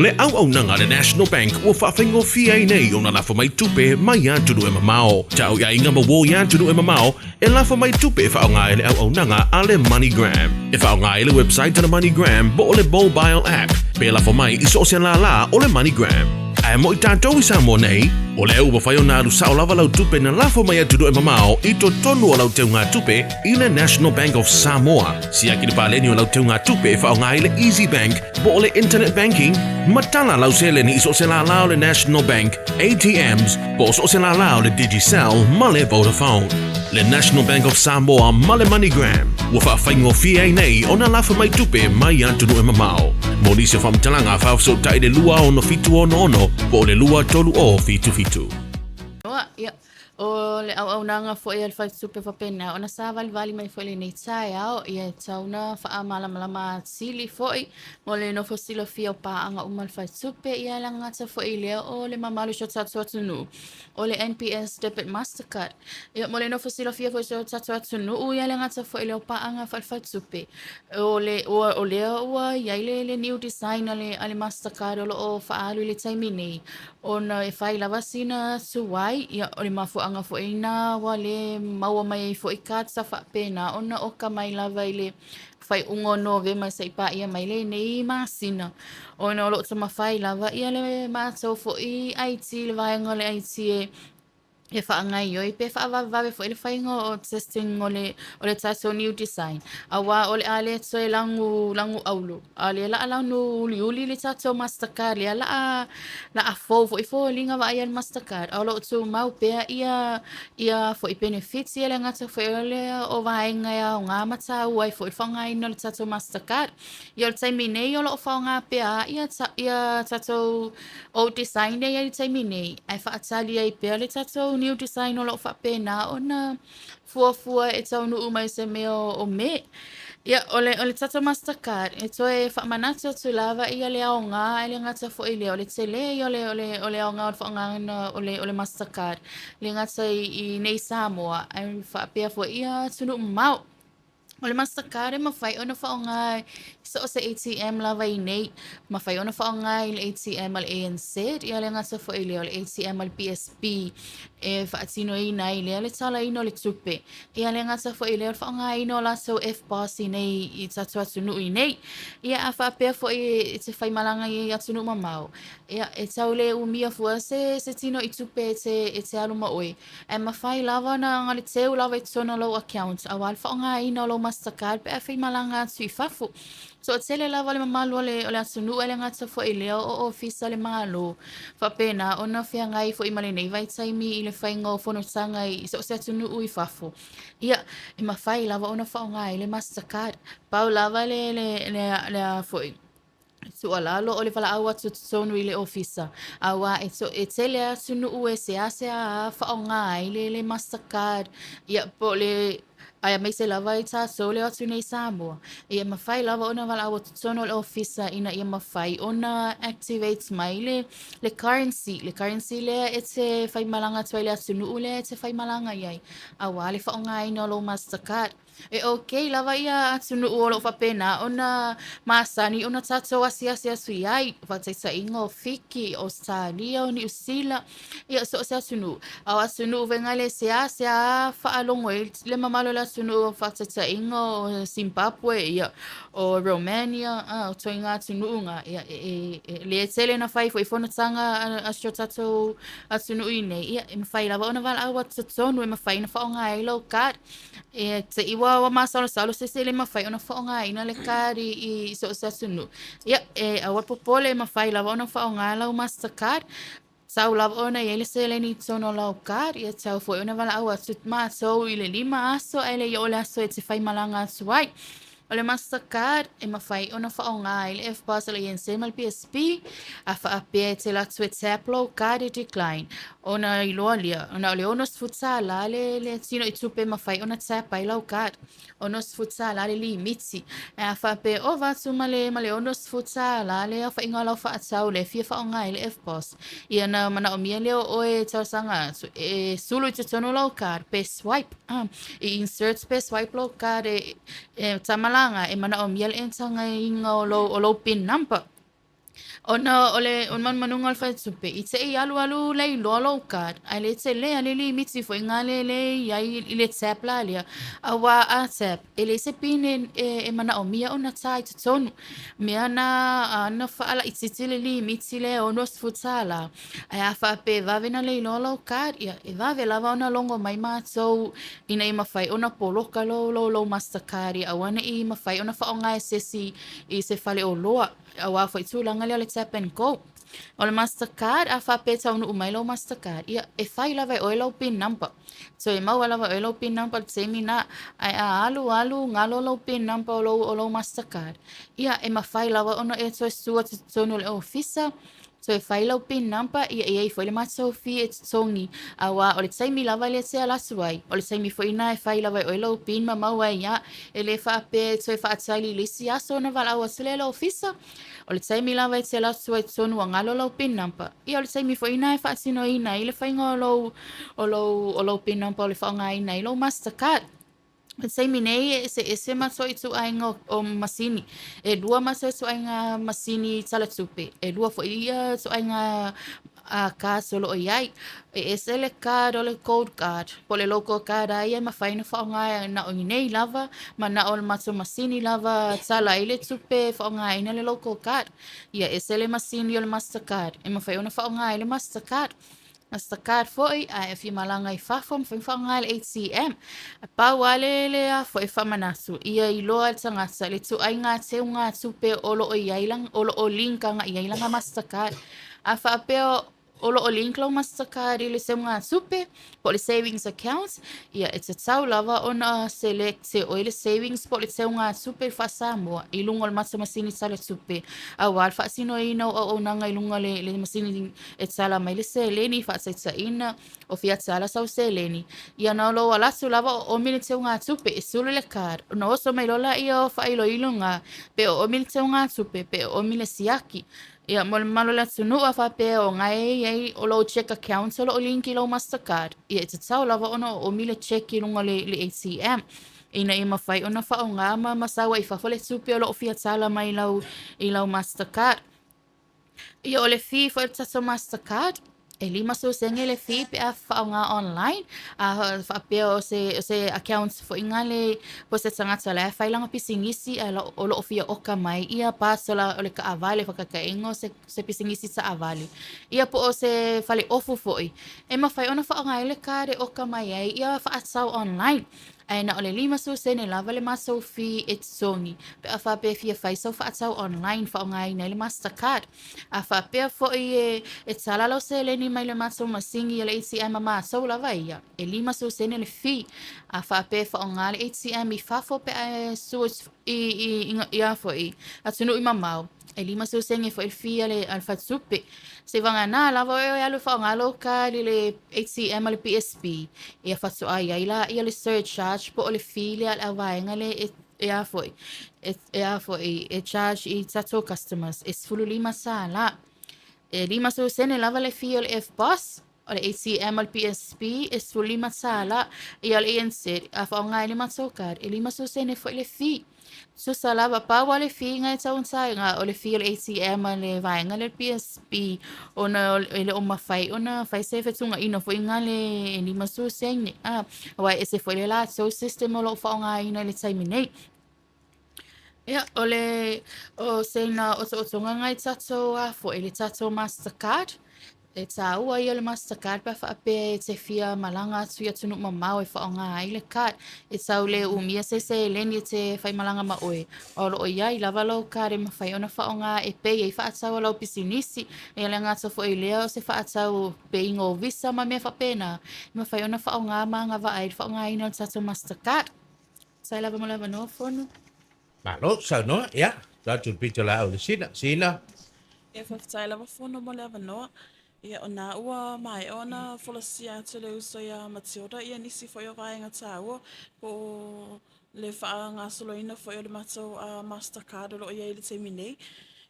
Le auaunaga a le National Bank ua faafaigofie ai nei ona lafo mai tupe mai atunuu e mamao. Tau i aiga ma uo i atunuu e mamao e lafo mai tupe e faaaoga ai le auaunaga a le MoneyGram. E faaaoga ai le website a le MoneyGram po o le mobile app pe lafo mai i so o se lālā o le MoneyGram. Ae mo i tatou i Samoa nei, o lea ua mafai ona alu sao lava lau tupe na lafo mai atunuu e mamao i totonu o lau teugatupe i le National Bank of Samoa. Siaki le paleni o lau teugatupe e faaaoga ai le Easy Bank po o le Internet Banking, ma tala lau seleni i so o se lālā o le National Bank, ATMs, po o so o se lālā o le Digicel ma le Vodafone. Le National Bank of Samoa ma le MoneyGram, ua faafaigofie ai nei ona lafo mai tupe mai atunuu e mamao. Mo nisi o faamatalaga, faafesootai i le 26766 po o le 23077. Ia, O le auaunaga foi a le faletupe faapena ona savalivali mai foi lenei taeao, ia e tau na faamalamalama atili foi mo le nofo silafia o paaga uma a le faletupe, ia e lagata foi lea o le mamalu o si o tatou atunuu o le NPS Debit Mastercard. Ia mo le nofo silafia foi o si o tatou atunuu, ia e lagata foi lea o paaga faale-faletupe, o le, ua, o lea ua i ai le, le new design a le, a le Mastercard o lo o faaalu i le taimi nei, Ona e fai lava sina tuai, ia, o le mafuaaga foi lena ua le maua mai ai foi cards sa faapena ona oka mai lava i le faaiuga o Novema se i paia mai lenei masina, ona o lo o taumafai lava ia le matou foi IT, le vaega o le IT e e faagaoioi pe faavavevave foi le faiga o testing o le o le tatou new design aua o le a le toe lanu lanu aulu a o lea la a lanu uliuli le tatou mastercard lea la a la a fou foi foliga vaaia le mastercard a o lo o tumau pea ia ia foi benefits ia le gata foi o le o vaega e aoga ma taua ai foi le faaaogaina o le tatou mastercard. Ia o le taimi nei o lo o faaaoga pea ia ia tatou Old design lea i ai i le taimi nei, ae faatali ai pea le tatou new design o lo o faapena ona fuafua e taunuu mai se mea o Me. Ia, o le, o le tatou Mastercard, e toe faamanatu atu lava ia le aoga ae le gata foi i lea, o le tele ia o le, o le, o le aoga o le faaaogaina o le, o le Mastercard, le gata i, i nei Samoa, ae faapea foi ia atunuu mamao. O le Mastercard e mafai ona faaaoga i so o se ATM lava i nei. Mafai ona faaaoga i le ATM a le ANZ, ia le gata foi lea o le ATM a le BSB e faatinoina ai lea le talaina o le tupe. Ia le gata foi lea o le faaaogaina o latou EFTPOS i nei i tatou atunuu i nei. Ia a faapea foi e te faimalaga i atunuu mamao, ia e tau le umia fua se se tino i tupe e te e te alu ma oe. Ae mafai lava ona le teu lava i totonu o lou account aua le faaaogaina o lou Mastercard pe a faimalaga atu i fafo. Toatele lava le mamalu o le, o le atunuu ae le gata foi i lea o ofisa o le Malo. Faapena ona feagai foi ma lenei vaitaimi i le faiga o fonotaga i so o se atunuu i fafo. Ia, e mafai lava ona faaaoga ai le Mastercard. Pau lava le, le, le, le a foi, tuualalo o le valaau atu i totonu i le ofisa, aua e, to, e tele atunuu e seasea faaaoga ai le, le Mastercard, ia, po o le, aemaise lava i tatou le o atu nei i Samoa, ia e mafai lava ona valaau atu totonu o le ofisa ina ia mafai ona activate mai le, le currency, le currency lea e te faimalaga atu ai i le atunuu lea e te faimalaga i ai, aua le faaaogaina o lou Mastercard. E ok lava ia atunuu o lo o faapena ona masani ona tatou asiasi atu i ai, faataitaiga o Fiki, Ausetalia, o Niu Sila, ia so o se atunuu. A o atunuu foi na le seasea faalogo ai le mamalu o le atunuu, faataitaiga o Zimbabwe, ia, o Romania, a, o ituaiga atunuu na, ia, e, e, e le tele na fai foi fonotaga a si o tatou atunuu i nei, ia, e mafai lava ona valaau atu totonu e mafai ona faaaoga ai lau card. E te i ua ua masalosalo se isi e le mafai ona faaaogaina le card i, i so o se atunuu. Ia, e aua popole e mafai lava ona faaaoga lau Mastercard. Sau lava ona i ai le seleni i totonu o lau card, ia tau foi ona valaau atu matou i le 5 aso ae le i oo le aso e te faimalaga atu ai. O le Mastercard e mafai ona faaaoga ai le EFTPOS, le ANZ ma le BSB, a faapea e te alu atu e tap lou card e decline, ona iloa lea, na o le $60 le, le tino i tupe e mafai ona tap ai lau card. $60 le limiti. Ae a faapea e ova atu ma le, ma le $60 le aofaiga o lau faatau lea e fia faaaoga ai le EFTPOS, ia ona manaomia lea o oe e talosaga atu e sulu i totonu o lau card pe swipe, i insert pe swipe lou card e, e tamalaga e manaomia le entagaina o lou, o lou pin number. Ona o le manumanuga o le faletupe, i te i alualu lailoa lou card, ae le tele lava le limiti foi lena lea e i ai i le tap la lea, aua a tap, e leai se pin e manaomia ona ta i totonu. Mea na na faalaitiiti le limiti lea e $60. Ae a faapea e vave ona leiloa lou card, ia e vave lava ona logo mai matou ina ia mafai ona poloka lou, lou Mastercard ia aua ne i mafai ona faaaoga e se isi i se faleoloa, aua foi tulaga lea o le tap and go. O le Mastercard, a faapea e taunuu mai lau Mastercard, ia e fai lava e oe lau PIN number. Toe maua lava e oe lau PIN number i le taimi lena. Ae a alu alu galo lau PIN number o lou Mastercard, ia e mafai lava ona e toe sua i totonu o le ofisa, toe fai lau PIN number, ia e i ai foi le matou fee e totogi, aua o le taimi lava lea e te alu atu ai, o le taimi foi lena e fai lava e oe lau PIN ma maua ai lava. E le faapea e toe faatali i le isi aso ona valaau atu lea i le ofisa. O le taimi lava e te alu atu ai i totonu ua galo lau PIN number, ia o le taimi foi lena e faatinoina ai le faiga o lou, o lou, o lou PIN number o le faaaogaina ai lou Mastercard. O le taimi nei e eseese matou ituaiga o masini. E lua matou ituaiga masini tala tupe, e lua foi ia ituaiga cards o lo o i ai. E ese le card o le gold card, po o le local card lava ia e mafai ona faaaoga na o i inei lava ma na o le matou masini lava e tala ai le tupe e faaaogaina le local card. Ia ese le masini o le Mastercard e mafai ona faaaoga ai le Mastercard. Mastercard foi, a e fia malaga i fafo, mafai ona faaaoga le ATM. E pau lava le, le a foi faamanatu, ia iloa e le tagata le ituaiga teugatupe o lo o i ai, o lo o link agai i ai lana Mastercard. A faapea o lo o link lau Mastercard i le teugatupe, po o le savings account, ia e tatau lava ona select e oe le savings po o le teugatupe faa-Samoa i luga o le matou masini tala tupe, aua le faatinoina o auaunaga i luga o le masini e tala mai le seleni, faataitaiina, o fia tala sau seleni, ia na o lou alu atu lava o oomi le teugatupe, e sulu le card, ona oso mai loa lea o faailoilo na, pe o oomi le teugatupe, pe o oomi le siaki. Ia, mo le mamalu o le atunuu, a faapea o lena e i ai o lou cheque account o lo o link i lau Mastercard, ia e tatau lava ona oomi le cheque i luga o le ATM ina ia mafai ona faaaoga ma sau ai i fafo le tupe o lo o fia tala mai i lau Mastercard. Ia, o le fee foi o le tatou Mastercard, e 50 sene le fee pe a faaaoga online. A faapea o se account foi lea po o se tagata o la e fai lana pisinisi ae o lo o fia oka mai ia parcel o le taavale, faataitaiga o se pisinisi taavale, ia po o se faleofu foi, e mafai ona faaaoga ai le card e oka mai ai ia faatau online. Ae na o le 50 sene lava le matou fee e totogi pe a faapea e fia fai sau faatau online faaaogaina ai le Mastercard. A faapea foi e tala lau seleni mai le matou masini o le ATM a matou lava ia, e 50 sene le fee. A faapea e faaaoga le ATM i fafo pe a e sua i a foi atunuu i mamao, e 50 sene foi le fee a le faletupe. Seivagana lava oe e alu e faaaoga lou card i le ATM a le PSP, ia faatoa i ai laia le surcharge po o le fee lea a le auvaega lea e a foi e a foi e charge i tatou customers e $15. E 50 sene lava le fee o le EFTPOS, o le ATM a le PSP e $15. Ia o le ANZ, a faaaoga ai le matou card, e 50 sene foi le fee. Tusa lava, pau lava le fee na e tau ona o le fee o le ATM a le vaega lea o le PSP, ona e le o mafai ona fai se fetuunaiga foi na le 50 sene. Aua e ese foi le latou system o lo o faaaogaina i le taimi nei. Ia, o le o sina otootoga na i tatou a foi le tatou Mastercard. E tāua ia o le Mastercard pe a faapea e te fia malaga atu i atunuu mamao e faaaoga ai le card. E tau le umia se seleni e te faimalaga ma oe. O lo o i ai lava lau card e mafai ona faaaoga e pay ai faatau a lau pisinisi. E le gata foi i lea o se faatau paying o visa ma mea faapena. E mafai ona faaaoga ma agavaa ai le faaaogaina o le tatou Mastercard. Sai lava mo le avanoa Fono. Malo saunoa, ia, tatou pito laau le Sina. Sina. Ia, faafetai lava Fono mo le avanoa. Ia, ona ua maea ona folasia atu le uso ia Matilda ia nisi foi o vaega taua po o le faagasoloina foi o le matou Mastercard o lo o i ai i le taimi nei.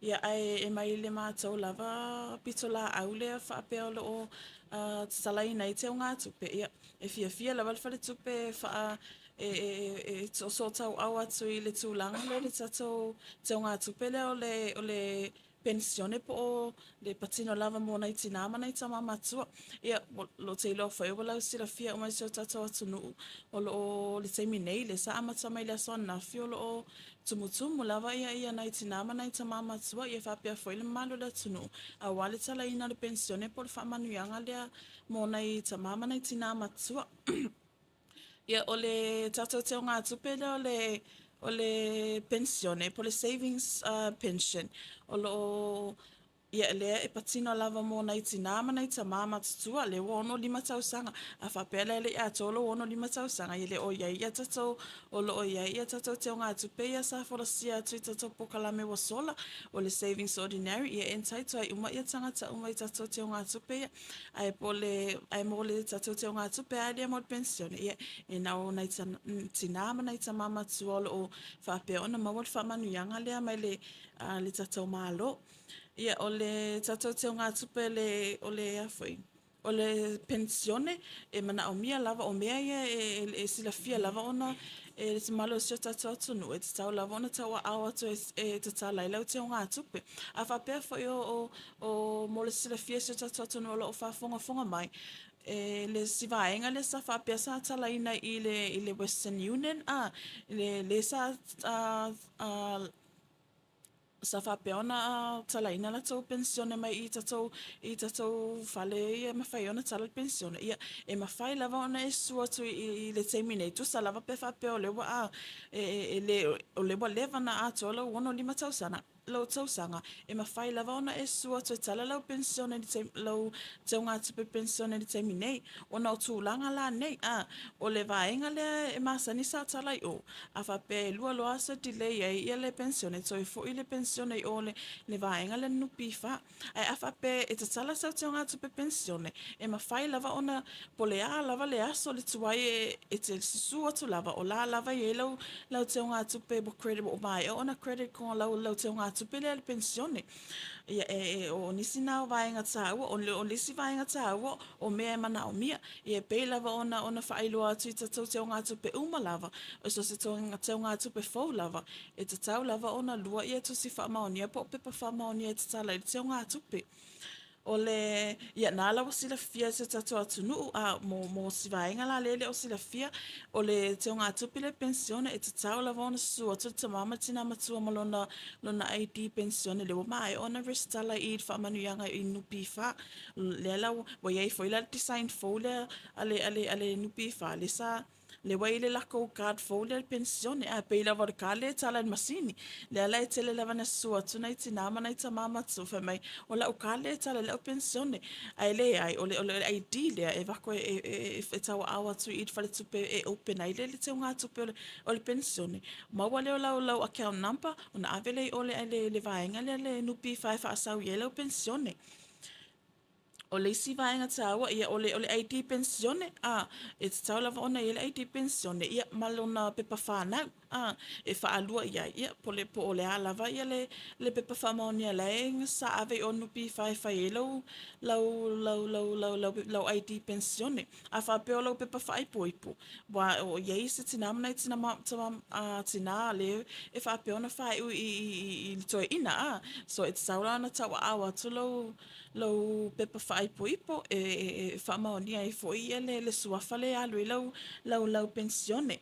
Ia, ae e mai le matou lava pito laau lea faapea o lo o tatalaina ai teugatupe. Ia, e fiafia lava le faletupe e faa e soosoo tauau atu i le tulaga lea o le tatou teugatupe lea o le. penisione po o le patino lava mo nai tinā ma nai tamā matua. Ia, o lo o te iloa foi ua lau silafia uma e si o tatou atunuu, o lo o le taimi nei, lea sa amata mai le aso ananafi o lo o tumutumu lava ia ia nai tinā ma nai tamā matua, ia faapea foi le mamalu o le atunuu, aua le talaina o le penisione po o le faamanuiaga lea mo nai tamā ma nai tinā matua. Ia, o le tatou teugatupe lea o le o le penisione po o le savings pension, o lo o ia lea e patino lava mo nai tinā ma nai tamā matutua lea ua 65 tausaga. A faapea la e le i atoa lou 65 tausaga, e le o i ai ia tatou o lo o i ai ia tatou teugatupe ia sa folasia atu i tatou polokalame ua sola, o le Savings Ordinary, ia e entitle ai uma tagata uma i tatou teugatupe ia. Ae po o le ae mo le tatou teugatupe lava lea mo le penisione, ia e na o nai tinā ma nai tamā matua o lo o faapea ona maua le faamanuiaga lea mai le a le tatou Malo. Ia o le tatou teugatupe le o le a foi o le penisione e manaomia lava, o mea ia e silafia lava ona e le mamalu o si o tatou atunuu e tatau lava ona tauaao atu e tatala ai lau teugatupe. A faapea foi o o mo le silafia e si o tatou atunuu o lo o faafogafoga mai, e le isi vaega lea sa faapea sa talaina i le i le Western Union a, le le sa sa faapea ona talaina latou penisione mai i tatou i tatou fale ia e mafai ai ona tala le penisione, ia e mafai lava ona e susu atu i le taimi nei, tusa lava pe faapea o lea ua e le o lea ua leva ona atoa lou 65 tausaga, lou tausaga, e mafai lava ona e susu atu e tala lau penisione i le taimi, lau teugatupe penisione i le taimi nei, ona o tulaga la nei, a, o le vaega lea e masani sa tala i o, a faapea e lua loa aso e delay ai le penisione, toe foi le penisione i o i le vaega lea NPF. Ae a faapea e tatala sau teugatupe penisione, e mafai lava ona, po o le a lava le aso le tuai e te susu atu lava, o la lava e i ai lau lau teugatupe ua credit ua maea ona credit ko lau lau teugatupe lea i le penisione. Ia e o nisi na o vaega taua, o le isi vaega taua o mea e manaomia. Ia e pei lava ona ona faailoa atu i tatou teugatupe uma lava, o so o se teugatupe fou lava, e tatau lava ona lua ia tusi faamaonia po o pepa faamaonia e tatala ai le teugatupe. O le, ia na la ua silafia e si o tatou atunuu, a mo, mo si vaega la lea e le o silafia, o le teugatupe lea penisione e tatau lava ona susu atu le tama ma le tina matua ma lona, lona ID penisione lea ua maea ona resitala i le faamanuiaga i NPF. Lea la ua i ai foi la le design fou lea a le, a le, a le NPF lea sa lea ua i ai le lakou card fou lea o le penisione, ae pei lava o le card lea e tala i le masini. Lea la e tele lava ina susu atu nai tinā ma nai tamā matua fai mai, o lau card lea e tala ai lau penisione. Ae leai, o le, o le ID lea e avatu e, e, e, e tauaao atu i le faletupe e open ai le, le teugatupe o le, o le penisione. Maua lea o lau, lau account number, ona ave lea i o le, le, le vaega lea le NPF e faasau i ai lau penisione. O le isi vaega taua, ia, o le, o le ID penisione, a, e tatau lava ona i ai le ID penisione, ia, ma lona pepa whānau, a, e whaalua i ai, ia, po, le, po o le a lava ia le, le pepa whaamaonia la e sa ave i o NPF e whai ai lau, lau, lau, lau, lau, lau, lau ID penisione. A whapea o lau pepa whaaipoipo, wa, o i ai se tinā ma nai tina, ma, tama, a, tinā le e whaapea ona whaeu i, i, i, i le toeaina, a, so e tatau la ona tauaao atu lau, lou pepa faaipoipo e faamaonia ai foi ia le, le suafa lea e alu ai lau, lau, lau penisione.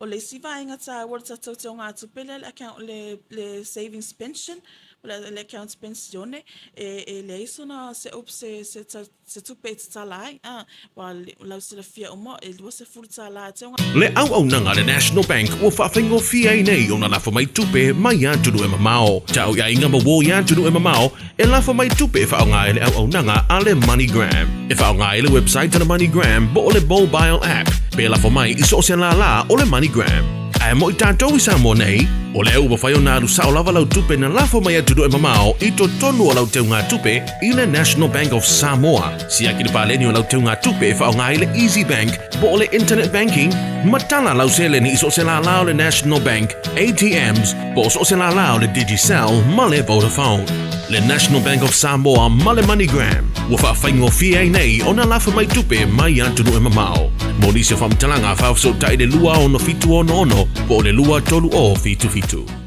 O le isi vaega taua o le tatou teugatupe lea le account, le, le savings pension, le, le account penisione, e, e leai sona se, se, se, se, se tupe e tatala ai, a, ua lau silafia uma e $20 teuga. Le auaunaga a le National Bank ua faafaigofie ai nei ona lafo mai tupe mai atunuu e mamao. Tau i aiga ma uo i atunuu e mamao e lafo mai tupe e faaaoga ai le auaunaga a le MoneyGram. E faaaoga ai le website a le MoneyGram po o le mobile app pe lafo mai i so o se lālā o le MoneyGram. Ae mo i tatou i Samoa nei, o lea ua mafai ona alu sao lava lau tupe na lafo mai atunuu e mamao i totonu o lau teugatupe i le National Bank of Samoa. Siaki le paleni o lau teugatupe e faaaoga ai le Easy Bank po o le Internet Banking, ma tala lau seleni i so o se lālā o le National Bank, ATMs, po o so o se lālā o le Digicel ma le Vodafone. Le National Bank of Samoa ma le MoneyGram, ua faafaigofie ai nei ona lafo mai tupe mai atunuu e mamao. Mo nisi o faamatalaga, faafesootai i le 26766 po o le 23077.